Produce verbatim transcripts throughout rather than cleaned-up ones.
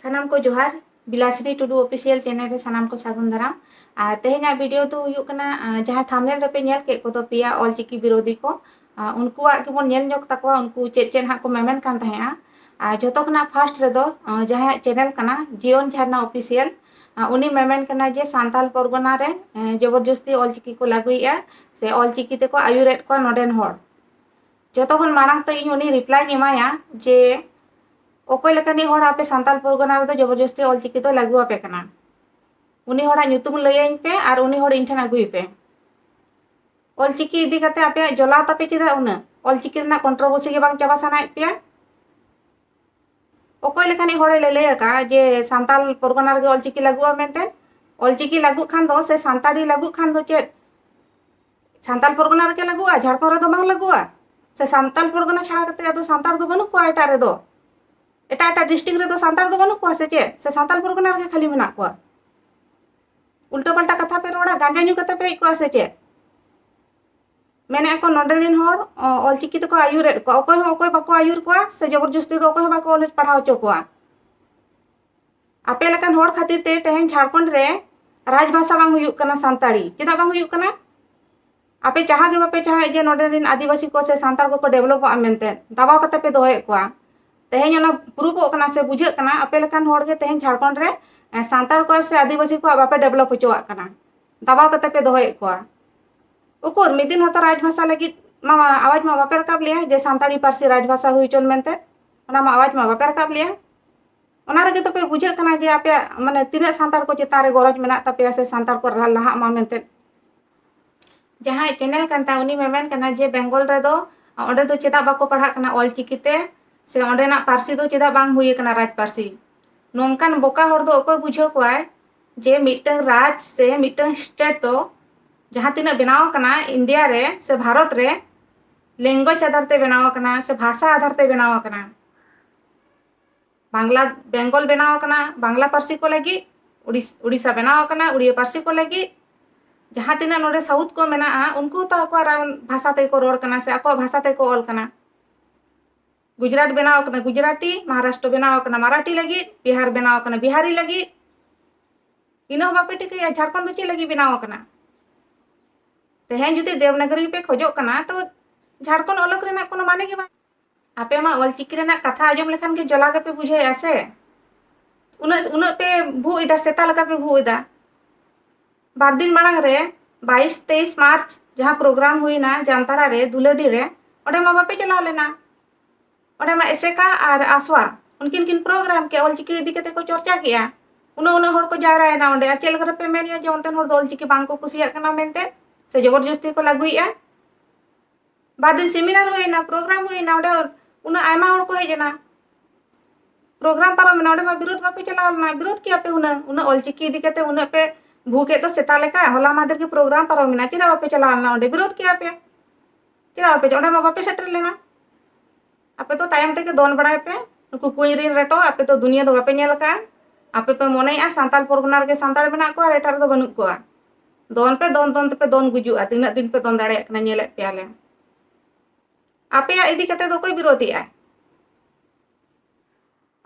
ᱥᱟᱱᱟᱢ ᱠᱚ ᱡᱚᱦᱟᱨ᱾ ᱵᱤᱞᱟᱥᱤᱱᱤ ᱴᱩᱰᱩ ᱚᱯᱷᱤᱥᱤᱭᱟᱞ ᱪᱮᱱᱮᱞ ᱨᱮ ᱥᱟᱱᱟᱢ ᱠᱚ ᱥᱟᱹᱜᱩᱱ ᱫᱟᱨᱟᱢ᱾ ᱟᱨ ᱛᱮᱦᱮᱧᱟᱜ ᱵᱷᱤᱰᱤᱭᱳ ᱫᱚ ᱦᱩᱭᱩᱜ ᱠᱟᱱᱟ, ᱟᱨ ᱡᱟᱦᱟᱸ ᱛᱷᱟᱢᱵᱱᱮᱞ ᱨᱮᱯᱮ ᱧᱮᱞ ᱠᱮᱫ ᱠᱚᱫᱚ ᱯᱮᱭᱟ ᱚᱞᱪᱤᱠᱤ ᱵᱤᱨᱳᱫᱷᱤ ᱠᱚ, ᱟᱨ ᱩᱱᱠᱩᱣᱟᱜ ᱜᱮᱵᱚᱱ ᱧᱮᱞ ᱧᱚᱜ ᱛᱟᱠᱚᱣᱟ, ᱩᱱᱠᱩ ᱪᱮᱫ ᱪᱮᱫ ᱦᱟᱸᱜ ᱠᱚ ᱢᱮᱢᱮᱱ ᱠᱟᱱ ᱛᱟᱦᱮᱸᱜᱼᱟ᱾ ᱟᱨ ᱡᱷᱚᱛᱚ ᱠᱷᱚᱱᱟᱜ ᱯᱷᱟᱥᱴ ᱨᱮᱫᱚ, ᱟᱨ ᱡᱟᱦᱟᱸᱭᱟᱜ ᱪᱮᱱᱮᱞ ᱠᱟᱱᱟ ᱡᱤᱭᱚᱱ ᱡᱷᱟᱨᱱᱟ ᱚᱯᱷᱤᱥᱤᱭᱟᱞ, ᱟᱨ ᱩᱱᱤ ᱢᱮᱢᱮᱱ ᱠᱟᱱᱟ ᱡᱮ ᱥᱟᱱᱛᱟᱞ ᱯᱚᱨᱜᱚᱱᱟ ᱨᱮ, ᱟᱨ ᱡᱚᱵᱚᱨᱡᱚᱥᱛᱤ ᱚᱞᱪᱤᱠᱤ ᱠᱚ ᱞᱟᱹᱜᱩᱭᱮᱫᱼᱟ ᱥᱮ ᱚᱞᱪᱤᱠᱤ ᱛᱮᱠᱚ ᱟᱹᱭᱩᱨᱮᱫ ᱠᱚᱣᱟ ᱱᱚᱰᱮᱱ ᱦᱚᱲ᱾ ᱡᱷᱚᱛᱚ ᱠᱷᱚᱱ ᱢᱟᱲᱟᱝ ᱛᱮ ᱤᱧ ᱩᱱᱤ ᱨᱤᱯᱞᱟᱭᱤᱧ ᱮᱢᱟᱭᱟ ᱡᱮ ᱚᱠᱚᱭ ᱞᱮᱠᱟᱱᱤᱡ ᱦᱚᱲ ᱟᱯᱮ ᱥᱟᱱᱛᱟᱞ ᱯᱚᱨᱜᱚᱱᱟ ᱨᱮᱫᱚ ᱡᱚᱵᱚᱨᱡᱚᱥᱛᱤ ᱚᱞᱪᱤᱠᱤ ᱫᱚ ᱞᱟᱹᱜᱩ ᱟᱯᱮ ᱠᱟᱱᱟ? ᱩᱱᱤ ᱦᱚᱲᱟᱜ ᱧᱩᱛᱩᱢ ᱞᱟᱹᱭᱟᱹᱧ ᱯᱮ ᱟᱨ ᱩᱱᱤ ᱦᱚᱲ ᱤᱧ ᱴᱷᱮᱱ ᱟᱹᱜᱩᱭ ᱯᱮ᱾ ᱚᱞᱪᱤᱠᱤ ᱤᱫᱤ ᱠᱟᱛᱮ ᱟᱯᱮᱭᱟᱜ ᱡᱚᱞᱟ ᱛᱟᱯᱮ ᱪᱮᱫᱟᱜ ᱩᱱᱟᱹᱜ? ᱚᱞᱪᱤᱠᱤ ᱨᱮᱱᱟᱜ ᱠᱚᱱᱴᱨᱳᱵᱷᱟᱨᱥᱤ ᱜᱮ ᱵᱟᱝ ᱪᱟᱵᱟ ᱥᱟᱱᱟᱭᱮᱫ ᱯᱮᱭᱟ? ᱚᱠᱚᱭ ᱞᱮᱠᱟᱱᱤᱡ ᱦᱚᱲᱮ ᱞᱟᱹᱞᱟᱹᱭ ᱟᱠᱟᱫᱼᱟ ᱡᱮ ᱥᱟᱱᱛᱟᱞ ᱯᱚᱨᱜᱚᱱᱟ ᱨᱮᱜᱮ ᱚᱞᱪᱤᱠᱤ ᱞᱟᱹᱜᱩᱜᱼᱟ ᱢᱮᱱᱛᱮ? ᱚᱞᱪᱤᱠᱤ ᱞᱟᱹᱜᱩᱜ ᱠᱷᱟᱱ ᱫᱚ ᱥᱮ ᱥᱟᱱᱛᱟᱲᱤ ᱞᱟᱹᱜᱩᱜ ᱠᱷᱟᱱ ᱫᱚ ᱪᱮᱫ ᱥᱟᱱᱛᱟᱞ ᱯᱚᱨᱜᱚᱱᱟ ᱨᱮᱜᱮ ᱞᱟᱹᱜᱩᱜᱼᱟ, ᱡᱷᱟᱲᱠᱷᱚᱸᱰ ᱨᱮᱫᱚ ᱵᱟᱝ ᱞᱟᱹᱜᱩᱜᱼᱟ? ᱥᱮ ᱥᱟᱱᱛᱟᱞ ᱯᱚᱨᱜᱚᱱᱟ ᱪᱷᱟᱲᱟ ᱠᱟᱛᱮ ᱟᱫᱚ ᱥᱟᱱᱛᱟᱲ ᱫᱚ ᱵᱟᱹᱱᱩᱜ ᱠᱚᱣᱟ ᱮᱴᱟᱜ ᱨᱮᱫᱚ? ᱮᱴᱟᱜ ᱮᱴᱟᱜ ᱰᱤᱥᱴᱨᱤᱠᱴ ᱨᱮᱫᱚ ᱥᱟᱱᱛᱟᱲ ᱫᱚ ᱵᱟᱹᱱᱩᱜ ᱠᱚᱣᱟ ᱥᱮ ᱪᱮᱫ? ᱥᱮ ᱥᱟᱱᱛᱟᱞ ᱯᱚᱨᱜᱚᱱᱟ ᱨᱮᱜᱮ ᱠᱷᱟᱹᱞᱤ ᱢᱮᱱᱟᱜ ᱠᱚᱣᱟ? ᱩᱞᱴᱟᱹ ᱯᱟᱞᱴᱟ ᱠᱟᱛᱷᱟ ᱯᱮ ᱨᱚᱲᱟ, ᱜᱟᱸᱡᱟ ᱧᱩ ᱠᱟᱛᱮ ᱯᱮ ᱦᱮᱡ ᱠᱚᱜᱼᱟ ᱥᱮ ᱪᱮᱫ? ᱢᱮᱱᱮᱫ ᱠᱚ ᱱᱚᱰᱮ ᱨᱮᱱ ᱦᱚᱲ, ᱚ, ᱚᱞᱪᱤᱠᱤ ᱛᱮᱠᱚ ᱟᱹᱭᱩᱨᱮᱫ ᱠᱚᱣᱟ᱾ ᱚᱠᱚᱭ ᱦᱚᱸ ᱚᱠᱚᱭ ᱵᱟᱠᱚ ᱟᱹᱭᱩᱨ ᱠᱚᱣᱟ ᱥᱮ ᱡᱚᱵᱚᱨᱡᱚᱥᱛᱤ ᱫᱚ ᱚᱠᱚᱭ ᱦᱚᱸ ᱵᱟᱠᱚ ᱚᱞ ᱯᱟᱲᱦᱟᱣ ᱦᱚᱪᱚ ᱠᱚᱣᱟ᱾ ᱟᱯᱮ ᱞᱮᱠᱟᱱ ᱦᱚᱲ ᱠᱷᱟᱹᱛᱤᱨ ᱛᱮ ᱛᱮᱦᱮᱧ ᱡᱷᱟᱲᱠᱷᱚᱸᱰ ᱨᱮ ᱨᱟᱡᱽᱵᱷᱟᱥᱟ ᱵᱟᱝ ᱦᱩᱭᱩᱜ ᱠᱟᱱᱟ ᱥᱟᱱᱛᱟᱲᱤ᱾ ᱪᱮᱫᱟᱜ ᱵᱟᱝ ᱦᱩᱭᱩᱜ ᱠᱟᱱᱟ? ᱟᱯᱮ ᱪᱟᱦᱟ ᱜᱮ ᱵᱟᱯᱮ ᱪᱟᱦᱟᱭᱮᱫ ᱡᱮ ᱱᱚᱰᱮ ᱨᱮᱱ ᱟᱹᱫᱤᱵᱟᱹᱥᱤ ᱠᱚ ᱥᱮ ᱥᱟᱱᱛᱟᱲ ᱠᱚᱠᱚ ᱰᱮᱵᱷᱞᱚᱯᱚᱜᱼᱟ ᱢᱮᱱᱛᱮ᱾ ᱫᱟᱵᱟᱣ ᱠᱟᱛᱮ ᱯᱮ ᱫᱚᱦᱚᱭᱮᱫ ᱠᱚᱣᱟ᱾ ᱛᱮᱦᱮᱧ ᱚᱱᱟ ᱯᱨᱩᱯᱚᱜ ᱠᱟᱱᱟ ᱥᱮ ᱵᱩᱡᱷᱟᱹᱜ ᱠᱟᱱᱟ, ᱟᱯᱮ ᱞᱮᱠᱟᱱ ᱦᱚᱲ ᱜᱮ ᱛᱮᱦᱮᱧ ᱡᱷᱟᱲᱠᱷᱚᱸᱰ ᱨᱮ, ᱮ, ᱥᱟᱱᱛᱟᱲ ᱠᱚ ᱥᱮ ᱟᱹᱫᱤᱵᱟᱹᱥᱤ ᱠᱚᱣᱟᱜ ᱵᱟᱯᱮ ᱰᱮᱵᱷᱞᱚᱯ ᱦᱚᱪᱚᱣᱟᱜ ᱠᱟᱱᱟ᱾ ᱫᱟᱵᱟᱣ ᱠᱟᱛᱮ ᱯᱮ ᱫᱚᱦᱚᱭᱮᱫ ᱠᱚᱣᱟ᱾ ᱩᱠᱩᱨ ᱢᱤᱫ ᱫᱤᱱ ᱦᱚᱸᱛᱚ ᱨᱟᱡᱽᱵᱷᱟᱥᱟ ᱞᱟᱹᱜᱤᱫ ᱢᱟ ᱟᱣᱟᱡᱽ ᱢᱟ ᱵᱟᱯᱮ ᱨᱟᱠᱟᱵ ᱞᱮᱭᱟ ᱡᱮ ᱥᱟᱱᱛᱟᱲᱤ ᱯᱟᱹᱨᱥᱤ ᱨᱟᱡᱽᱵᱷᱟᱥᱟ ᱦᱩᱭ ᱦᱚᱪᱚᱱ ᱢᱮᱱᱛᱮ᱾ ᱚᱱᱟ ᱢᱟ ᱟᱣᱟᱡᱽ ᱢᱟ ᱵᱟᱯᱮ ᱨᱟᱠᱟᱵ ᱞᱮᱭᱟ᱾ ᱚᱱᱟ ᱨᱮᱜᱮ ᱛᱚᱯᱮ ᱵᱩᱡᱷᱟᱹᱜ ᱠᱟᱱᱟ ᱡᱮ ᱟᱯᱮᱭᱟᱜ, ᱢᱟᱱᱮ, ᱛᱤᱱᱟᱹᱜ ᱥᱟᱱᱛᱟᱲ ᱠᱚ ᱪᱮᱛᱟᱱ ᱨᱮ ᱜᱚᱨᱚᱡᱽ ᱢᱮᱱᱟᱜ ᱛᱟᱯᱮᱭᱟ ᱥᱮ ᱥᱟᱱᱛᱟᱲ ᱠᱚ ᱞᱟᱦᱟᱜ ᱢᱟ ᱢᱮᱱᱛᱮ᱾ ᱡᱟᱦᱟᱸᱭ ᱪᱮᱱᱮᱞ ᱠᱟᱱ ᱛᱟᱭ, ᱩᱱᱤ ᱢᱮᱢᱮᱱ ᱠᱟᱱᱟ ᱡᱮ ᱵᱮᱝᱜᱚᱞ ᱨᱮᱫᱚ ᱚᱸᱰᱮ ᱫᱚ ᱪᱮᱫᱟᱜ ᱵᱟᱠᱚ ᱯᱟᱲᱦᱟᱜ ᱠᱟᱱᱟ ᱚᱞᱪᱤᱠᱤ ᱛᱮ, ᱥᱮ ᱚᱸᱰᱮᱱᱟᱜ ᱯᱟᱹᱨᱥᱤ ᱫᱚ ᱪᱮᱫᱟᱜ ᱵᱟᱝ ᱦᱩᱭ ᱟᱠᱟᱱᱟ ᱨᱟᱡᱽ ᱯᱟᱹᱨᱥᱤ? ᱱᱚᱝᱠᱟᱱ ᱵᱚᱠᱟ ᱦᱚᱲ ᱫᱚ ᱚᱠᱚᱭ ᱵᱩᱡᱷᱟᱹᱣ ᱠᱚᱣᱟᱭ ᱡᱮ ᱢᱤᱫᱴᱟᱝ ᱨᱟᱡᱽ ᱥᱮ ᱢᱤᱫᱴᱟᱝ ᱥᱴᱮᱴ ᱫᱚ ᱡᱟᱦᱟᱸ ᱛᱤᱱᱟᱹᱜ ᱵᱮᱱᱟᱣ ᱟᱠᱟᱱᱟ ᱤᱱᱰᱤᱭᱟ ᱨᱮ ᱥᱮ ᱵᱷᱟᱨᱚᱛ ᱨᱮ, ᱞᱮᱝᱜᱩᱭᱮᱡᱽ ᱟᱫᱷᱟᱨ ᱛᱮ ᱵᱮᱱᱟᱣ ᱟᱠᱟᱱᱟ ᱥᱮ ᱵᱷᱟᱥᱟ ᱟᱫᱷᱟᱨ ᱛᱮ ᱵᱮᱱᱟᱣ ᱟᱠᱟᱱᱟ? ᱵᱟᱝᱞᱟ, ᱵᱮᱝᱜᱚᱞ ᱵᱮᱱᱟᱣ ᱟᱠᱟᱱᱟ ᱵᱟᱝᱞᱟ ᱯᱟᱹᱨᱥᱤ ᱠᱚ ᱞᱟᱹᱜᱤᱫ, ᱩᱲᱤᱥ-, ᱩᱲᱤᱥᱥᱟ ᱵᱮᱱᱟᱣ ᱟᱠᱟᱱᱟ ᱩᱲᱤᱭᱟ ᱯᱟᱹᱨᱥᱤ ᱠᱚ ᱞᱟᱹᱜᱤᱫ᱾ ᱡᱟᱦᱟᱸ ᱛᱤᱱᱟᱹᱜ ᱱᱚᱰᱮ ᱥᱟᱣᱩᱛᱷ ᱠᱚ ᱢᱮᱱᱟᱜᱼᱟ, ᱩᱱᱠᱩ ᱛᱚ ᱟᱠᱚᱣᱟᱜ ᱨᱟᱱ ᱵᱷᱟᱥᱟ ᱛᱮᱜᱮ ᱠᱚ ᱨᱚᱲ ᱠᱟᱱᱟ ᱥᱮ ᱟᱠᱚᱣᱟᱜ ᱵᱷᱟᱥᱟ ᱛᱮᱜᱮ ᱠᱚ ᱚᱞ ᱠᱟᱱᱟ᱾ ᱜᱩᱡᱽᱨᱟᱴ ᱵᱮᱱᱟᱣ ᱟᱠᱟᱱᱟ ᱜᱩᱡᱽᱨᱟᱴᱤ, ᱢᱚᱦᱟᱨᱟᱥᱴᱨᱚ ᱵᱮᱱᱟᱣ ᱟᱠᱟᱱᱟ ᱢᱟᱨᱟᱴᱷᱤ ᱞᱟᱹᱜᱤᱫ, ᱵᱤᱦᱟᱨ ᱵᱮᱱᱟᱣ ᱟᱠᱟᱱᱟ ᱵᱤᱦᱟᱨᱤ ᱞᱟᱹᱜᱤᱫ᱾ ᱤᱱᱟᱹ ᱦᱚᱸ ᱵᱟᱯᱮ ᱴᱷᱤᱠᱟᱹᱭᱟ ᱡᱷᱟᱲᱠᱷᱚᱸᱰ ᱫᱚ ᱪᱮᱫ ᱞᱟᱹᱜᱤᱫ ᱵᱮᱱᱟᱣ ᱟᱠᱟᱱᱟ? ᱛᱮᱦᱮᱧ ᱡᱩᱫᱤ ᱫᱮᱵᱽᱱᱟᱜᱚᱨᱤ ᱯᱮ ᱠᱷᱚᱡᱚᱜ ᱠᱟᱱᱟ, ᱛᱚ ᱡᱷᱟᱲᱠᱷᱚᱸᱰ ᱚᱞᱚᱜ ᱨᱮᱱᱟᱜ ᱠᱳᱱᱳ ᱢᱟᱱᱮ ᱜᱮ ᱵᱟᱝ᱾ ᱟᱯᱮ ᱢᱟ ᱚᱞᱪᱤᱠᱤ ᱨᱮᱱᱟᱜ ᱠᱟᱛᱷᱟ ᱟᱸᱡᱚᱢ ᱞᱮᱠᱷᱟᱱ ᱜᱮ ᱡᱚᱞᱟ ᱜᱮᱯᱮ ᱵᱩᱡᱷᱟᱹᱣᱮᱫᱼᱟ ᱥᱮ? ᱩᱱᱟᱹᱜ, ᱩᱱᱟᱹᱜ ᱯᱮ ᱵᱷᱩᱜ ᱮᱫᱟ, ᱥᱮᱛᱟ ᱞᱮᱠᱟ ᱯᱮ ᱵᱷᱩᱜ ᱮᱫᱟ᱾ ᱵᱟᱨ ᱫᱤᱱ ᱢᱟᱲᱟᱝ ᱨᱮ, ᱵᱟᱭᱤᱥ ᱛᱮᱭᱤᱥ ᱢᱟᱨᱪ, ᱡᱟᱦᱟᱸ ᱯᱨᱳᱜᱨᱟᱢ ᱦᱩᱭᱱᱟ ᱡᱟᱢᱛᱟᱲᱟ ᱨᱮ, ᱫᱩᱞᱟᱹᱰᱤ ᱨᱮ, ᱚᱸᱰᱮ ᱢᱟ ᱵᱟᱯᱮ ᱪᱟᱞᱟᱣ ᱞᱮᱱᱟ᱾ ᱚᱸᱰᱮ ᱢᱟ ᱮᱥᱮᱠᱟ ᱟᱨ ᱟᱥᱣᱟ ᱩᱱᱠᱤᱱ ᱠᱤᱱ ᱯᱨᱳᱜᱨᱟᱢ ᱠᱮᱜᱼᱟ, ᱚᱞᱪᱤᱠᱤ ᱤᱫᱤ ᱠᱟᱛᱮ ᱠᱚ ᱪᱚᱨᱪᱟ ᱠᱮᱜᱼᱟ᱾ ᱩᱱᱟᱹᱜ, ᱩᱱᱟᱹᱜ ᱦᱚᱲ ᱠᱚ ᱡᱟᱣᱨᱟᱭᱮᱱᱟ ᱚᱸᱰᱮ, ᱟᱨ ᱪᱮᱫ ᱞᱮᱠᱟ ᱨᱮᱯᱮ ᱢᱮᱱᱮᱜᱼᱟ ᱡᱮ ᱚᱱᱛᱮᱱ ᱦᱚᱲ ᱫᱚ ᱚᱞᱪᱤᱠᱤ ᱵᱟᱝ ᱠᱚ ᱠᱩᱥᱤᱭᱟᱜ ᱠᱟᱱᱟ ᱢᱮᱱᱛᱮ, ᱥᱮ ᱡᱚᱵᱚᱨ ᱡᱚᱥᱛᱤ ᱠᱚ ᱞᱟᱹᱜᱩᱭᱮᱜᱼᱟ? ᱵᱟᱨ ᱫᱤᱱ ᱥᱮᱢᱤᱱᱟᱨ ᱦᱩᱭᱮᱱᱟ, ᱯᱨᱳᱜᱨᱟᱢ ᱦᱩᱭᱮᱱᱟ, ᱚᱸᱰᱮ ᱩᱱᱟᱹᱜ ᱟᱭᱢᱟ ᱦᱚᱲ ᱠᱚ ᱦᱮᱡ ᱮᱱᱟ᱾ ᱯᱨᱳᱜᱨᱟᱢ ᱯᱟᱨᱚᱢᱮᱱᱟ, ᱚᱸᱰᱮ ᱢᱟ ᱵᱤᱨᱳᱫᱷ ᱵᱟᱯᱮ ᱪᱟᱞᱟᱣ ᱞᱮᱱᱟ, ᱵᱤᱨᱳᱫᱷ ᱠᱮᱭᱟ ᱯᱮ ᱦᱩᱱᱟᱹᱝ᱾ ᱩᱱᱟᱹᱜ ᱚᱞᱪᱤᱠᱤ ᱤᱫᱤ ᱠᱟᱛᱮ ᱩᱱᱟᱹᱜ ᱯᱮ ᱵᱷᱩ ᱠᱮᱫ ᱫᱚ ᱥᱮᱛᱟ ᱞᱮᱠᱟ, ᱦᱚᱞᱟ ᱢᱟᱦᱫᱮᱨ ᱜᱮ ᱯᱨᱳᱜᱨᱟᱢ ᱯᱟᱨᱚᱢᱮᱱᱟ, ᱪᱮᱫᱟᱜ ᱵᱟᱯᱮ ᱪᱟᱞᱟᱣ ᱞᱮᱱᱟ ᱚᱸᱰᱮ? ᱵᱤᱨᱳᱫᱷ ᱠᱮᱭᱟ ᱯᱮ, ᱪᱮᱫᱟᱜ ᱵᱟᱯᱮ, ᱚᱸᱰᱮ ᱢᱟ ᱵᱟᱯᱮ ᱥᱮᱴᱮᱨ ᱞᱮᱱᱟ᱾ ᱟᱯᱮ ᱫᱚ ᱛᱟᱭᱚᱢ ᱛᱮᱜᱮ ᱫᱚᱱ ᱵᱟᱲᱟᱭ ᱯᱮ, ᱱᱩᱠᱩ ᱠᱩᱧ ᱨᱤᱱ ᱨᱮᱴᱚ, ᱟᱯᱮ ᱫᱚ ᱫᱩᱱᱤᱭᱟᱹ ᱫᱚ ᱵᱟᱯᱮ ᱧᱮᱞ ᱟᱠᱟᱫᱼᱟ᱾ ᱟᱯᱮ ᱯᱮ ᱢᱚᱱᱮᱭᱮᱜᱼᱟ ᱥᱟᱱᱛᱟᱲ ᱯᱚᱨᱜᱚᱱᱟ ᱨᱮᱜᱮ ᱥᱟᱱᱛᱟᱲ ᱢᱮᱱᱟᱜ ᱠᱚᱣᱟ ᱟᱨ ᱮᱴᱟᱜ ᱨᱮᱫᱚ ᱵᱟᱹᱱᱩᱜ ᱠᱚᱣᱟ᱾ ᱫᱚᱱ ᱯᱮ, ᱫᱚᱱ ᱫᱚᱱ ᱛᱮᱯᱮ ᱫᱚᱱ ᱜᱩᱡᱩᱜᱼᱟ, ᱛᱤᱱᱟᱹᱜ ᱫᱤᱱ ᱯᱮ ᱫᱚᱱ ᱫᱟᱲᱮᱭᱟᱜ ᱠᱟᱱᱟ ᱧᱮᱞᱮᱫ ᱯᱮᱭᱟᱞᱮ᱾ ᱟᱯᱮᱭᱟᱜ ᱤᱫᱤ ᱠᱟᱛᱮ ᱫᱚ ᱚᱠᱚᱭ ᱵᱤᱨᱳᱫᱷᱮᱜᱼᱟ?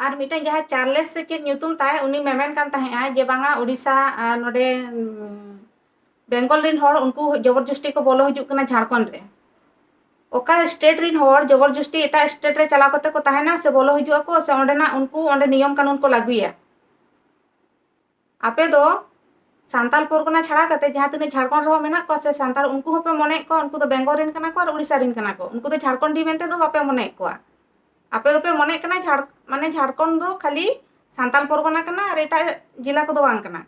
ᱟᱨ ᱢᱤᱫᱴᱮᱱ ᱡᱟᱦᱟᱸᱭ ᱪᱟᱨᱞᱮᱥ ᱥᱮ ᱪᱮᱫ ᱧᱩᱛᱩᱢ ᱛᱟᱭ, ᱩᱱᱤ ᱢᱮᱢᱮᱱ ᱠᱟᱱ ᱛᱟᱦᱮᱸᱜᱼᱟ ᱡᱮ ᱵᱟᱝᱟ, ᱳᱰᱤᱥᱟ ᱟᱨ ᱱᱚᱰᱮ, ᱩᱢ, ᱵᱮᱝᱜᱚᱞ ᱨᱤᱱ ᱦᱚᱲ ᱩᱱᱠᱩ ᱡᱚᱵᱚᱨ ᱡᱚᱥᱛᱤ ᱠᱚ ᱵᱚᱞᱚ ᱦᱤᱡᱩᱜ ᱠᱟᱱᱟ ᱡᱷᱟᱲᱠᱷᱚᱸᱰ ᱨᱮ᱾ ᱚᱠᱟ ᱥᱴᱮᱴ ᱨᱤᱱ ᱦᱚᱲ ᱡᱚᱵᱚᱨ ᱡᱚᱥᱛᱤ ᱮᱴᱟᱜ ᱥᱴᱮᱴ ᱨᱮ ᱪᱟᱞᱟᱣ ᱠᱟᱛᱮ ᱠᱚ ᱛᱟᱦᱮᱱᱟ ᱥᱮ ᱵᱚᱞᱚ ᱦᱤᱡᱩᱜ ᱟᱠᱚ, ᱥᱮ ᱚᱸᱰᱮᱱᱟᱜ ᱩᱱᱠᱩ ᱚᱸᱰᱮ ᱱᱤᱭᱚᱢ ᱠᱟᱹᱱᱩᱱ ᱠᱚ ᱞᱟᱹᱜᱩᱭᱟ? ᱟᱯᱮ ᱫᱚ ᱥᱟᱱᱛᱟᱞ ᱯᱚᱨᱜᱚᱱᱟ ᱪᱷᱟᱲᱟ ᱠᱟᱛᱮ ᱡᱟᱦᱟᱸ ᱛᱤᱱᱟᱹᱜ ᱡᱷᱟᱲᱠᱷᱚᱸᱰ ᱨᱮᱦᱚᱸ ᱢᱮᱱᱟᱜ ᱠᱚᱣᱟ ᱥᱮ ᱥᱟᱱᱛᱟᱲ, ᱩᱱᱠᱩ ᱦᱚᱸᱯᱮ ᱢᱚᱱᱮᱭᱮᱫ ᱠᱚᱣᱟ ᱩᱱᱠᱩ ᱫᱚ ᱵᱮᱝᱜᱚᱞ ᱨᱮᱱ ᱠᱟᱱᱟ ᱠᱚ ᱟᱨ ᱩᱲᱤᱥᱥᱟ ᱨᱮᱱ ᱠᱟᱱᱟ ᱠᱚ, ᱩᱱᱠᱩ ᱫᱚ ᱡᱷᱟᱲᱠᱷᱚᱸᱰᱤ ᱢᱮᱱᱛᱮ ᱫᱚ ᱵᱟᱯᱮ ᱢᱚᱱᱮᱭᱮᱫ ᱠᱚᱣᱟ᱾ ᱟᱯᱮ ᱫᱚᱯᱮ ᱢᱚᱱᱮᱭᱮᱫ ᱠᱟᱱᱟ ᱡᱷᱟᱲ-, ᱢᱟᱱᱮ ᱡᱷᱟᱲᱠᱷᱚᱸᱰ ᱫᱚ ᱠᱷᱟᱹᱞᱤ ᱥᱟᱱᱛᱟᱞ ᱯᱚᱨᱜᱚᱱᱟ ᱠᱟᱱᱟ ᱟᱨ ᱮᱴᱟᱜ ᱡᱮᱞᱟ ᱠᱚᱫᱚ ᱵᱟᱝ ᱠᱟᱱᱟ᱾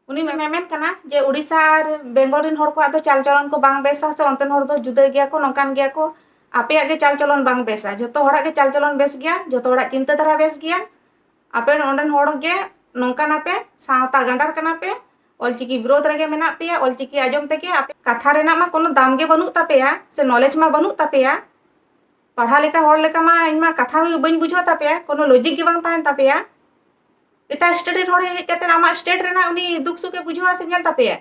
ᱩᱱᱤ ᱢᱮᱢᱮᱱ ᱠᱟᱱᱟ ᱡᱮ ᱩᱲᱤᱥᱥᱟ ᱟᱨ ᱵᱮᱝᱜᱚᱞ ᱨᱮᱱ ᱦᱚᱲ ᱠᱚᱣᱟᱜ ᱫᱚ ᱪᱟᱞ ᱪᱚᱞᱚᱱ ᱠᱚ ᱵᱟᱝ ᱵᱮᱥᱟ ᱥᱮ ᱚᱱᱛᱮᱱ ᱦᱚᱲ ᱫᱚ ᱡᱩᱫᱟᱹ ᱜᱮᱭᱟ ᱠᱚ, ᱱᱚᱝᱠᱟᱱ ᱜᱮᱭᱟ ᱠᱚ, ᱟᱯᱮᱭᱟᱜ ᱜᱮ ᱪᱟᱞ ᱪᱚᱞᱚᱱ ᱵᱟᱝ ᱵᱮᱥᱟ, ᱡᱷᱚᱛᱚ ᱦᱚᱲᱟᱜ ᱜᱮ ᱪᱟᱞ ᱪᱚᱞᱚᱱ ᱵᱮᱥ ᱜᱮᱭᱟ, ᱡᱷᱚᱛᱚ ᱦᱚᱲᱟᱜ ᱪᱤᱱᱛᱟᱹ ᱫᱷᱟᱨᱟ ᱵᱮᱥ ᱜᱮᱭᱟ᱾ ᱟᱯᱮ ᱱᱚᱰᱮᱱ ᱦᱚᱲ ᱜᱮ ᱱᱚᱝᱠᱟᱱᱟᱯᱮ, ᱥᱟᱶᱛᱟ ᱜᱟᱸᱰᱟᱨ ᱠᱟᱱᱟ ᱯᱮ, ᱚᱞᱪᱤᱠᱤ ᱵᱤᱨᱳᱫᱷ ᱨᱮᱜᱮ ᱢᱮᱱᱟᱜ ᱯᱮᱭᱟ, ᱚᱞᱪᱤᱠᱤ ᱟᱸᱡᱚᱢ ᱛᱮᱜᱮ ᱟᱯᱮ ᱠᱟᱛᱷᱟ ᱨᱮᱱᱟᱜ ᱢᱟ ᱠᱳᱱᱳ ᱫᱟᱢ ᱜᱮ ᱵᱟᱹᱱᱩᱜ ᱛᱟᱯᱮᱭᱟ ᱥᱮ ᱱᱚᱞᱮᱡᱽ ᱢᱟ ᱵᱟᱹᱱᱩᱜ ᱛᱟᱯᱮᱭᱟ᱾ ᱯᱟᱲᱦᱟᱣ ᱞᱮᱠᱟ ᱦᱚᱲ ᱞᱮᱠᱟ ᱢᱟ ᱤᱧ ᱢᱟ ᱠᱟᱛᱷᱟ ᱜᱮ ᱵᱟᱹᱧ ᱵᱩᱡᱷᱟᱹᱣ ᱛᱟᱯᱮᱭᱟ, ᱠᱳᱱᱳ ᱞᱚᱡᱤᱠ ᱜᱮ ᱵᱟᱝ ᱛᱟᱦᱮᱱ ᱛᱟᱯᱮᱭᱟ᱾ ᱮᱴᱟᱜ ᱥᱴᱮᱴ ᱨᱮᱱ ᱦᱚᱲ ᱦᱮᱡ ᱠᱟᱛᱮ ᱟᱢᱟᱜ ᱥᱴᱮᱴ ᱨᱮᱱᱟᱜ ᱩᱱᱤ ᱫᱩᱠ ᱥᱩᱠᱷ ᱮ ᱵᱩᱡᱷᱟᱹᱣᱟ ᱥᱮ ᱧᱮᱞ ᱛᱟᱯᱮᱭᱟ?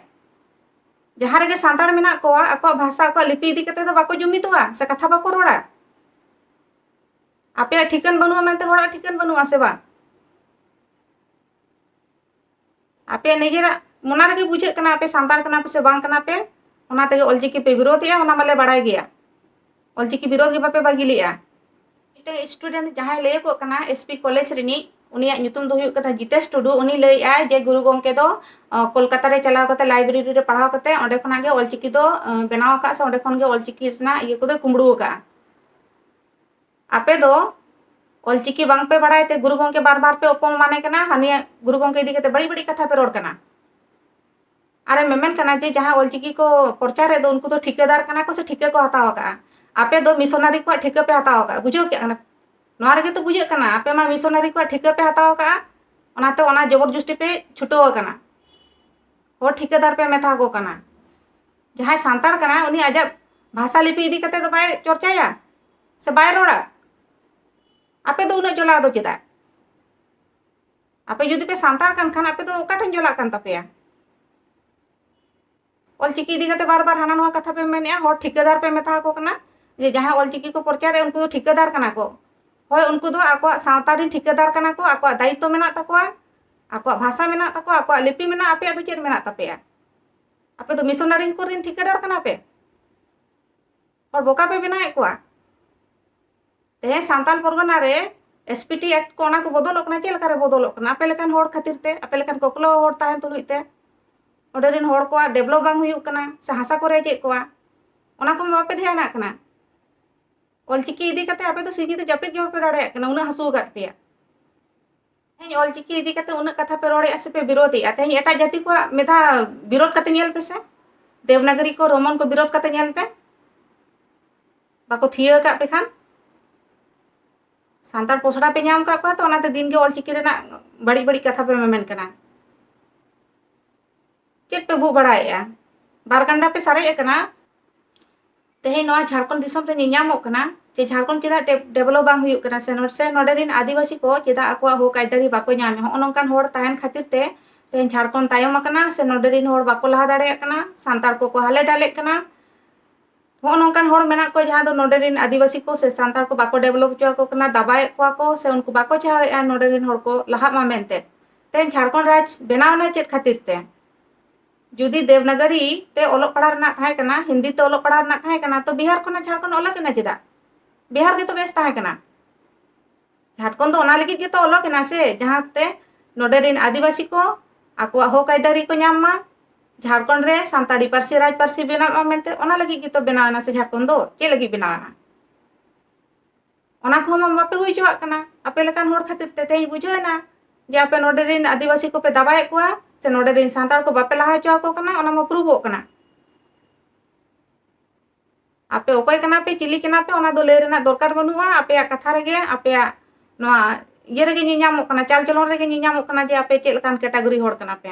ᱡᱟᱦᱟᱸ ᱨᱮᱜᱮ ᱥᱟᱱᱛᱟᱲ ᱢᱮᱱᱟᱜ ᱠᱚᱣᱟ, ᱟᱠᱚᱣᱟᱜ ᱵᱷᱟᱥᱟ, ᱟᱠᱚᱣᱟᱜ ᱞᱤᱯᱤ ᱤᱫᱤ ᱠᱟᱛᱮ ᱫᱚ ᱵᱟᱠᱚ ᱡᱩᱢᱤᱫᱚᱜᱼᱟ ᱥᱮ ᱠᱟᱛᱷᱟ ᱵᱟᱠᱚ ᱨᱚᱲᱟ᱾ ᱟᱯᱮᱭᱟᱜ ᱴᱷᱤᱠᱟᱹᱱ ᱵᱟᱹᱱᱩᱜᱼᱟ ᱢᱮᱱᱛᱮ ᱦᱚᱲᱟᱜ ᱴᱷᱤᱠᱟᱹᱱ ᱵᱟᱹᱱᱩᱜᱼᱟ ᱥᱮ ᱵᱟᱝ? ᱟᱯᱮᱭᱟᱜ ᱱᱤᱡᱮᱨᱟᱜ ᱢᱚᱱᱮ ᱨᱮᱜᱮ ᱵᱩᱡᱷᱟᱹᱜ ᱠᱟᱱᱟ ᱟᱯᱮ ᱥᱟᱱᱛᱟᱲ ᱠᱟᱱᱟ ᱯᱮ ᱥᱮ ᱵᱟᱝ ᱠᱟᱱᱟ ᱯᱮ᱾ ᱚᱱᱟ ᱛᱮᱜᱮ ᱚᱞᱪᱤᱠᱤ ᱯᱮ ᱵᱤᱨᱳᱫᱮᱜᱼᱟ, ᱚᱱᱟ ᱢᱟᱞᱮ ᱵᱟᱲᱟᱭ ᱜᱮᱭᱟ᱾ ᱚᱞᱪᱤᱠᱤ ᱵᱤᱨᱳᱫ ᱜᱮ ᱵᱟᱯᱮ ᱵᱟᱹᱜᱤ ᱞᱮᱜᱼᱟ᱾ ᱢᱤᱫᱴᱟᱝ student ᱡᱟᱦᱟᱸᱭ ᱞᱟᱹᱭᱟᱠᱚᱜ ᱠᱟᱱᱟ, S P college ᱨᱤᱱᱤᱡ, ᱩᱱᱤᱭᱟᱜ ᱧᱩᱛᱩᱢ ᱫᱚ ᱦᱩᱭᱩᱜ ᱠᱟᱱᱟ ᱡᱤᱛᱮᱥ ᱴᱩᱰᱩ᱾ ᱩᱱᱤ ᱞᱟᱹᱭᱮᱜᱼᱟᱭ ᱡᱮ ᱜᱩᱨᱩ ᱜᱚᱢᱠᱮ ᱫᱚ, ᱟᱸ, ᱠᱳᱞᱠᱟᱛᱟ ᱨᱮ ᱪᱟᱞᱟᱣ ᱠᱟᱛᱮ library ᱨᱮ ᱯᱟᱲᱦᱟᱣ ᱠᱟᱛᱮ ᱚᱸᱰᱮ ᱠᱷᱚᱱᱟᱜ ᱜᱮ ᱚᱞᱪᱤᱠᱤ ᱫᱚ, ᱟᱸ, ᱵᱮᱱᱟᱣ ᱟᱠᱟᱫ ᱥᱮ ᱚᱸᱰᱮ ᱠᱷᱚᱱ ᱜᱮ ᱚᱞᱪᱤᱠᱤ ᱨᱮᱱᱟᱜ ᱤᱭᱟᱹ ᱠᱚᱫᱚᱭ ᱠᱩᱢᱵᱽᱲᱩ ᱟᱠᱟᱫᱼᱟ᱾ ᱟᱯᱮ ᱫᱚ ᱚᱞᱪᱤᱠᱤ ᱵᱟᱝ ᱯᱮ ᱵᱟᱲᱟᱭ ᱛᱮ ᱜᱩᱨᱩ ᱜᱚᱢᱠᱮ ᱵᱟᱨ ᱵᱟᱨ ᱯᱮ ᱚᱯᱚᱢᱟᱱᱮ ᱠᱟᱱᱟ, ᱦᱟᱹᱱᱤᱭᱟᱜ ᱜᱩᱨᱩ ᱜᱚᱢᱠᱮ ᱤᱫᱤ ᱠᱟᱛᱮ ᱵᱟᱹᱲᱤᱡ ᱵᱟᱹᱲᱤᱡ ᱠᱟᱛᱷᱟ ᱯᱮ ᱨᱚᱲ ᱠᱟᱱᱟ᱾ ᱟᱨᱮ ᱢᱮᱢᱮᱱ ᱠᱟᱱᱟ ᱡᱮ ᱡᱟᱦᱟᱸ ᱚᱞᱪᱤᱠᱤ ᱠᱚ ᱯᱨᱚᱪᱟᱨᱮᱫ ᱫᱚ ᱩᱱᱠᱩ ᱫᱚ ᱴᱷᱤᱠᱟᱹᱫᱟᱨ ᱠᱟᱱᱟ ᱠᱚ ᱥᱮ ᱴᱷᱤᱠᱟᱹ ᱠᱚ ᱦᱟᱛᱟᱣ ᱟᱠᱟᱫᱼᱟ᱾ ᱟᱯᱮ ᱫᱚ ᱢᱤᱥᱚᱱᱟᱨᱤ ᱠᱚᱣᱟᱜ ᱴᱷᱤᱠᱟᱹ ᱯᱮ ᱦᱟᱛᱟᱣ ᱟᱠᱟᱫᱼᱟ, ᱵᱩᱡᱷᱟᱹᱣ ᱠᱮᱫ ᱠᱟᱱᱟ᱾ ᱱᱚᱣᱟ ᱨᱮᱜᱮ ᱛᱚ ᱵᱩᱡᱷᱟᱹᱜ ᱠᱟᱱᱟ ᱟᱯᱮ ᱢᱟ ᱢᱤᱥᱚᱱᱟᱨᱤ ᱠᱚᱣᱟᱜ ᱴᱷᱤᱠᱟᱹ ᱯᱮ ᱦᱟᱛᱟᱣ ᱟᱠᱟᱫᱼᱟ, ᱚᱱᱟᱛᱮ ᱚᱱᱟ ᱡᱚᱵᱚᱨ ᱡᱚᱥᱴᱤ ᱯᱮ ᱪᱷᱩᱴᱟᱹᱣ ᱟᱠᱟᱱᱟ᱾ ᱦᱚᱲ ᱴᱷᱤᱠᱟᱹᱫᱟᱨ ᱯᱮ ᱢᱮᱛᱟ ᱟᱠᱚ ᱠᱟᱱᱟ᱾ ᱡᱟᱦᱟᱸᱭ ᱥᱟᱱᱛᱟᱲ ᱠᱟᱱᱟᱭ ᱩᱱᱤ ᱟᱡᱟᱜ ᱵᱷᱟᱥᱟ ᱞᱤᱯᱤ ᱤᱫᱤ ᱠᱟᱛᱮ ᱫᱚ ᱵᱟᱭ ᱪᱚᱨᱪᱟᱭᱟ ᱥᱮ ᱵᱟᱭ ᱨᱚᱲᱟ? ᱟᱯᱮ ᱫᱚ ᱩᱱᱟᱹᱜ ᱡᱚᱞᱟᱣ ᱫᱚ ᱪᱮᱫᱟᱜ? ᱟᱯᱮ ᱡᱩᱫᱤ ᱯᱮ ᱥᱟᱱᱛᱟᱲ ᱠᱟᱱ ᱠᱷᱟᱱ ᱟᱯᱮ ᱫᱚ ᱚᱠᱟ ᱴᱷᱮᱱ ᱡᱚᱞᱟᱜ ᱠᱟᱱ ᱛᱟᱯᱮᱭᱟ? ᱚᱞᱪᱤᱠᱤ ᱤᱫᱤ ᱠᱟᱛᱮ ᱵᱟᱨ ᱵᱟᱨ ᱦᱟᱱᱟ ᱱᱚᱣᱟ ᱠᱟᱛᱷᱟ ᱯᱮ ᱢᱮᱱᱮᱜᱼᱟ, ᱦᱚᱲ ᱴᱷᱤᱠᱟᱹᱫᱟᱨ ᱯᱮ ᱢᱮᱛᱟ ᱟᱠᱚ ᱠᱟᱱᱟ ᱡᱮ ᱡᱟᱦᱟᱸᱭ ᱚᱞᱪᱤᱠᱤ ᱠᱚ ᱯᱨᱚᱪᱟᱨᱮᱫ ᱩᱱᱠᱩ ᱫᱚ ᱴᱷᱤᱠᱟᱹᱫᱟᱨ ᱠᱟᱱᱟ ᱠᱚ᱾ ᱦᱳᱭ, ᱩᱱᱠᱩ ᱫᱚ ᱟᱠᱚᱣᱟᱜ ᱥᱟᱶᱛᱟ ᱨᱮᱱ ᱴᱷᱤᱠᱟᱹᱫᱟᱨ ᱠᱟᱱᱟ ᱠᱚ, ᱟᱠᱚᱣᱟᱜ ᱫᱟᱭᱤᱛᱛᱚ ᱢᱮᱱᱟᱜ ᱛᱟᱠᱚᱣᱟ, ᱟᱠᱚᱣᱟᱜ ᱵᱷᱟᱥᱟ ᱢᱮᱱᱟᱜ ᱛᱟᱠᱚᱣᱟ, ᱟᱠᱚᱣᱟᱜ ᱞᱤᱯᱤ ᱢᱮᱱᱟᱜᱼᱟ, ᱟᱯᱮᱭᱟᱜ ᱫᱚ ᱪᱮᱫ ᱢᱮᱱᱟᱜ ᱛᱟᱯᱮᱭᱟ? ᱟᱯᱮ ᱫᱚ ᱢᱤᱥᱚᱱᱟᱨᱤ ᱠᱚᱨᱮᱱ ᱴᱷᱤᱠᱟᱹᱫᱟᱨ ᱠᱟᱱᱟ ᱯᱮ? ᱦᱚᱲ ᱵᱚᱠᱟ ᱯᱮ ᱵᱮᱱᱟᱣᱮᱫ ᱠᱚᱣᱟ᱾ ᱛᱮᱦᱮᱧ ᱥᱟᱱᱛᱟᱞ ᱯᱚᱨᱜᱚᱱᱟ ᱨᱮ S P T Act ᱠᱚ, ᱚᱱᱟ ᱠᱚ ᱵᱚᱫᱚᱞᱚᱜ ᱠᱟᱱᱟ᱾ ᱪᱮᱫ ᱞᱮᱠᱟ ᱨᱮ ᱵᱚᱫᱚᱞᱚᱜ ᱠᱟᱱᱟ? ᱟᱯᱮ ᱞᱮᱠᱟᱱ ᱦᱚᱲ ᱠᱷᱟᱹᱛᱤᱨ ᱛᱮ, ᱟᱯᱮ ᱞᱮᱠᱟᱱ ᱠᱚᱠᱞᱚ ᱦᱚᱲ ᱛᱟᱦᱮᱱ ᱛᱩᱞᱩᱡ ᱛᱮ᱾ ᱚᱸᱰᱮ ᱨᱮᱱ ᱦᱚᱲ ᱠᱚᱣᱟᱜ develop ᱵᱟᱝ ᱦᱩᱭᱩᱜ ᱠᱟᱱᱟ ᱥᱮ ᱦᱟᱥᱟ ᱠᱚ ᱨᱮᱡᱮᱫ ᱠᱚᱣᱟ, ᱚᱱᱟ ᱠᱚ ᱵᱟᱯᱮ ᱫᱷᱮᱭᱟᱱᱟᱜ ᱠᱟᱱᱟ᱾ ᱚᱞᱪᱤᱠᱤ ᱤᱫᱤ ᱠᱟᱛᱮ ᱟᱯᱮ ᱫᱚ ᱥᱤᱧ ᱧᱤᱫᱟᱹ ᱡᱟᱹᱯᱤᱫ ᱜᱮ ᱵᱟᱯᱮ ᱫᱟᱲᱮᱭᱟᱜ ᱠᱟᱱᱟ, ᱩᱱᱟᱹᱜ ᱦᱟᱹᱥᱩ ᱟᱠᱟᱫ ᱯᱮᱭᱟ᱾ ᱛᱮᱦᱮᱧ ᱚᱞᱪᱤᱠᱤ ᱤᱫᱤ ᱠᱟᱛᱮ ᱩᱱᱟᱹᱜ ᱠᱟᱛᱷᱟ ᱯᱮ ᱨᱚᱲᱮᱫᱼᱟ ᱥᱮ ᱯᱮ ᱵᱤᱨᱳᱫᱮᱜᱼᱟ, ᱛᱮᱦᱮᱧ ᱮᱴᱟᱜ ᱡᱟᱹᱛᱤ ᱠᱚᱣᱟᱜ ᱢᱤᱫ ᱫᱷᱟᱣ ᱵᱤᱨᱳᱫ ᱠᱟᱛᱮ ᱧᱮᱞ ᱯᱮ ᱥᱮ, ᱫᱮᱵᱽᱱᱟᱜᱚᱨᱤ ᱠᱚ, ᱨᱳᱢᱟᱱ ᱠᱚ ᱵᱤᱨᱳᱫ ᱠᱟᱛᱮ ᱧᱮᱞ ᱯᱮ, ᱵᱟᱠᱚ ᱛᱷᱤᱭᱟᱹ ᱟᱠᱟᱫ ᱯᱮ ᱠᱷᱟᱱ᱾ ᱥᱟᱱᱛᱟᱲ ᱯᱚᱥᱲᱟ ᱯᱮ ᱧᱟᱢ ᱟᱠᱟᱫ ᱠᱚᱣᱟ ᱛᱚ, ᱚᱱᱟᱛᱮ ᱫᱤᱱ ᱜᱮ ᱚᱞᱪᱤᱠᱤ ᱨᱮᱱᱟᱜ ᱵᱟᱹᱲᱤᱡ ᱵᱟᱹᱲᱤᱡ ᱠᱟᱛᱷᱟ ᱯᱮ ᱢᱮᱢᱮᱱ ᱠᱟᱱᱟ᱾ ᱪᱮᱫ ᱯᱮ ᱵᱷᱩᱜ ᱵᱟᱲᱟᱭᱮᱫᱼᱟ? ᱵᱟᱨ ᱜᱟᱱᱰᱟ ᱯᱮ ᱥᱟᱨᱮᱡ ᱟᱠᱟᱱᱟ᱾ ᱛᱮᱦᱮᱧ ᱱᱚᱣᱟ ᱡᱷᱟᱲᱠᱷᱚᱸᱰ ᱫᱤᱥᱚᱢ ᱨᱮ ᱧᱮᱧᱟᱢᱚᱜ ᱠᱟᱱᱟ ᱡᱮ ᱡᱷᱟᱲᱠᱷᱚᱸᱰ ᱪᱮᱫᱟᱜ ᱰᱮ-, develop ᱵᱟᱝ ᱦᱩᱭᱩᱜ ᱠᱟᱱᱟ, ᱥᱮ ᱱᱚᱰᱮ, ᱥᱮ ᱱᱚᱰᱮ ᱨᱮᱱ ᱟᱹᱫᱤᱵᱟᱹᱥᱤ ᱠᱚ ᱪᱮᱫᱟᱜ ᱟᱠᱚᱣᱟᱜ ᱦᱚᱠ ᱟᱹᱭᱫᱟᱹᱨᱤ ᱵᱟᱠᱚ ᱧᱟᱢᱮᱫᱼᱟ᱾ ᱦᱚᱸᱜᱼᱚ ᱱᱚᱝᱠᱟᱱ ᱦᱚᱲ ᱛᱟᱦᱮᱱ ᱠᱷᱟᱹᱛᱤᱨ ᱛᱮ ᱛᱮᱦᱮᱧ ᱡᱷᱟᱲᱠᱷᱚᱸᱰ ᱛᱟᱭᱚᱢ ᱟᱠᱟᱱᱟ, ᱥᱮ ᱱᱚᱰᱮ ᱨᱮᱱ ᱦᱚᱲ ᱵᱟᱠᱚ ᱞᱟᱦᱟ ᱫᱟᱲᱮᱭᱟᱜ ᱠᱟᱱᱟ, ᱥᱟᱱᱛᱟᱲ ᱠᱚᱠᱚ ᱦᱟᱞᱮ ᱰᱟᱞᱮᱜ ᱠᱟᱱᱟ᱾ ᱦᱚᱸᱜᱼᱚ ᱱᱚᱝᱠᱟᱱ ᱦᱚᱲ ᱢᱮᱱᱟᱜ ᱠᱚᱣᱟ ᱡᱟᱦᱟᱸ ᱫᱚ ᱱᱚᱰᱮ ᱨᱮᱱ ᱟᱹᱫᱤᱵᱟᱹᱥᱤ ᱠᱚ ᱥᱮ ᱥᱟᱱᱛᱟᱲ ᱠᱚ ᱵᱟᱠᱚ develop ᱦᱚᱪᱚ ᱟᱠᱚ ᱠᱟᱱᱟ, ᱫᱟᱵᱟᱭᱮᱫ ᱠᱚᱣᱟ ᱠᱚ ᱥᱮ ᱩᱱᱠᱩ ᱵᱟᱠᱚ ᱪᱟᱦᱟᱣᱮᱫᱼᱟ ᱱᱚᱰᱮ ᱨᱮᱱ ᱦᱚᱲ ᱠᱚ ᱞᱟᱦᱟᱜ ᱢᱟ ᱢᱮᱱᱛᱮ᱾ ᱛᱮᱦᱮᱧ ᱡᱷᱟᱲᱠᱷᱚᱸᱰ ᱨᱟᱡᱽ ᱵᱮᱱᱟᱣ ᱮᱱᱟ ᱪᱮᱫ ᱠᱷᱟᱹᱛᱤᱨ ᱛᱮ? ᱡᱩᱫᱤ ᱫᱮᱵᱽᱱᱟᱜᱚᱨᱤ ᱛᱮ ᱚᱞᱚᱜ ᱯᱟᱲᱦᱟᱣ ᱨᱮᱱᱟᱜ ᱛᱟᱦᱮᱸ ᱠᱟᱱᱟ, ᱦᱤᱱᱫᱤ ᱛᱮ ᱚᱞᱚᱜ ᱯᱟᱲᱦᱟᱣ ᱨᱮᱱᱟᱜ ᱛᱟᱦᱮᱸ ᱠᱟᱱᱟ, ᱛᱚ ᱵᱤᱦᱟᱨ ᱠᱷᱚᱱᱟᱜ ᱡᱷᱟᱲᱠᱷᱚᱸᱰ ᱟᱞᱟᱜᱽ ᱮᱱᱟ ᱪᱮᱫᱟᱜ? ᱵᱤᱦᱟᱨ ᱜᱮᱛᱚ ᱵᱮᱥ ᱛᱟᱦᱮᱸ ᱠᱟᱱᱟ᱾ ᱡᱷᱟᱲᱠᱷᱚᱸᱰ ᱫᱚ ᱚᱱᱟ ᱞᱟᱹᱜᱤᱫ ᱜᱮᱛᱚ ᱚᱞᱚᱜ ᱮᱱᱟ ᱥᱮ, ᱡᱟᱦᱟᱸᱛᱮ ᱱᱚᱰᱮ ᱨᱮᱱ ᱟᱹᱫᱤᱵᱟᱹᱥᱤ ᱠᱚ ᱟᱠᱚᱣᱟᱜ ᱦᱚᱠ ᱟᱹᱭᱫᱟᱹᱨᱤ ᱠᱚ ᱧᱟᱢ ᱢᱟ, ᱡᱷᱟᱲᱠᱷᱚᱸᱰ ᱨᱮ ᱥᱟᱱᱛᱟᱲᱤ ᱯᱟᱹᱨᱥᱤ ᱨᱟᱡᱽ ᱯᱟᱹᱨᱥᱤ ᱵᱮᱱᱟᱜ ᱢᱟ ᱢᱮᱱᱛᱮ, ᱚᱱᱟ ᱞᱟᱹᱜᱤᱫ ᱜᱮᱛᱚ ᱵᱮᱱᱟᱣ ᱮᱱᱟ ᱥᱮ ᱡᱷᱟᱲᱠᱷᱚᱸᱰ ᱫᱚ᱾ ᱪᱮᱫ ᱞᱟᱹᱜᱤᱫ ᱵᱮᱱᱟᱣ ᱮᱱᱟ? ᱚᱱᱟ ᱠᱚᱦᱚᱸ ᱢᱟ ᱵᱟᱯᱮ ᱦᱩᱭ ᱦᱚᱪᱚᱣᱟᱜ ᱠᱟᱱᱟ᱾ ᱟᱯᱮ ᱞᱮᱠᱟᱱ ᱦᱚᱲ ᱠᱷᱟᱹᱛᱤᱨ ᱛᱮ ᱛᱮᱦᱮᱧ ᱵᱩᱡᱷᱟᱹᱣ ᱮᱱᱟ ᱡᱮ ᱟᱯᱮ ᱱᱚᱰᱮ ᱨᱮᱱ ᱟᱹᱫᱤᱵᱟᱹᱥᱤ ᱠᱚᱯᱮ ᱫᱟᱵᱟᱭᱮᱫ ᱠᱚᱣᱟ ᱥᱮ ᱱᱚᱰᱮ ᱨᱮᱱ ᱥᱟᱱᱛᱟᱲ ᱠᱚ ᱵᱟᱯᱮ ᱞᱟᱦᱟ ᱦᱚᱪᱚ ᱟᱠᱚ ᱠᱟᱱᱟ, ᱚᱱᱟ ᱢᱟ ᱯᱨᱩᱵᱷᱚᱜ ᱠᱟᱱᱟ᱾ ᱟᱯᱮ ᱚᱠᱚᱭ ᱠᱟᱱᱟ ᱯᱮ, ᱪᱤᱞᱤ ᱠᱟᱱᱟ ᱯᱮ, ᱚᱱᱟ ᱫᱚ ᱞᱟᱹᱭ ᱨᱮᱱᱟᱜ ᱫᱚᱨᱠᱟᱨ ᱵᱟᱹᱱᱩᱜᱼᱟ᱾ ᱟᱯᱮᱭᱟᱜ ᱠᱟᱛᱷᱟ ᱨᱮᱜᱮ, ᱟᱯᱮᱭᱟᱜ ᱱᱚᱣᱟ ᱤᱭᱟᱹ ᱨᱮᱜᱮ ᱧᱮᱧᱟᱢᱚᱜ ᱠᱟᱱᱟ, ᱪᱟᱞ ᱪᱚᱞᱚᱱ ᱨᱮᱜᱮ ᱧᱮᱧᱟᱢᱚᱜ ᱠᱟᱱᱟ ᱡᱮ ᱟᱯᱮ ᱪᱮᱫ ᱞᱮᱠᱟᱱ category ᱦᱚᱲ ᱠᱟᱱᱟ ᱯᱮ᱾